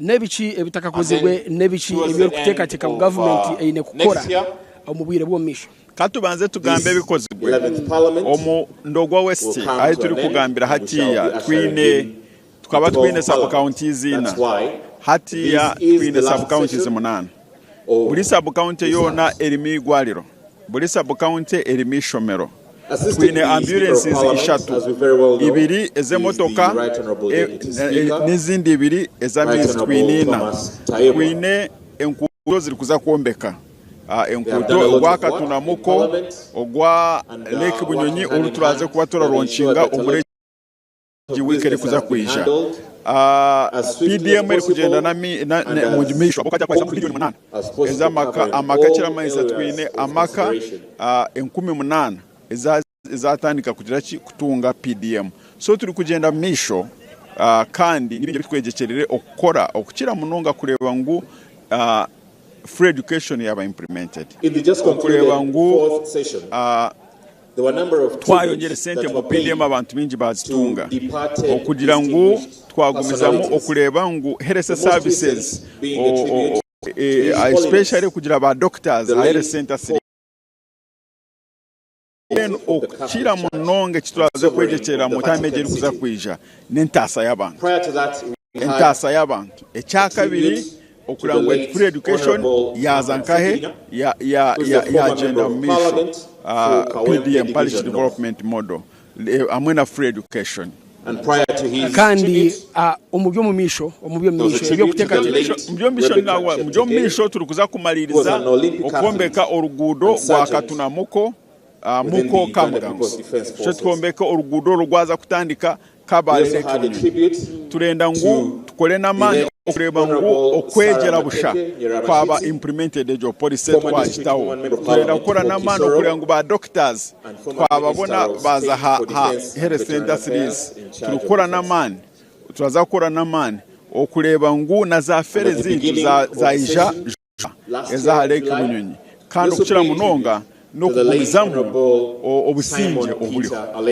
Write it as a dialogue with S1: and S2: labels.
S1: N'ebiki ebitakakozirwe n'ebiki ebi orikuteekateeka ngu gavumenti eine kukora omu bwire bw'omu maisho?
S2: Ka tubanze tugambe ebikozirwe. Omu Ndogwa West ahu turikugambira hatiiya twine tukaba twine sub-counties ina, hatiiya twine sub-counties munaana. Buri sub-county yoona erimu eigwariro, buri sub-county erimu eishomero. Twine ambulences ishatu, ibiri ez'emotoka n'ezindi ibiri ez'amaizi twine ina. Twine enguuto zirikuza kwombeka, enguuto ogwa Katuna Muko, ogwa Lake Bunyonyi oru turaze kuba turaronkinga omuri egi wiiki erikuza kwija. PDM erikugyenda omu maisho ahabw'okuba twakwatisa biliyoni munaana ez'amaka. Amaka ekiramanyisa twine amaka 8,000 ezatandika kugira ki kutunga PDM. So turikugyenda omu maisho kandi ni bingi ebi twegyekyerire okukora okukira munonga kureeba ngu free education yaaba implemented. Okureeba ngu Twayongyera esente omu PDM abantu baingi baazitunga. Okugira ngu twagumizamu okureeba ngu health services especially kugira ba doctors aha health center ziri Mbwenu okukira munonga eki turaaze kwegyekyerera omu taama egi erikuza kwija n'entaasa y'abantu. Entaasa y'abantu. Ekyakabiri Okureeba ngu free education yaaza nkahe yaagyenda omu maisho, PDM, Parish Development Model, hamwe na free education.
S1: Kandi omu by'omumaisho, omu by'omumaisho eby'okuteekateeka.
S2: Omu by'omumaisho turikuza kumariiriza okwombeka oruguudo rwa Katuna Muko, Muko Kamuganguzi. Tutyo twombeke oruguudo orwo rwaza kutandika Kabale Lake Bunyonyi. Turenda ngu tukore n'amaani okureeba ngu okwegyera busha kwaba implemented egyo policy twagitaho. Turenda kukora n'amaani okureeba ngu ba doctors twababona baaza aha health center threes. Turikukora n'amaani, turaza kukora n'amaani okureeba ngu na za ferry zaitu zaija ez'aha Lake Bunyonyi kandi okukira munonga n'okugumizamu obusingye oburiho.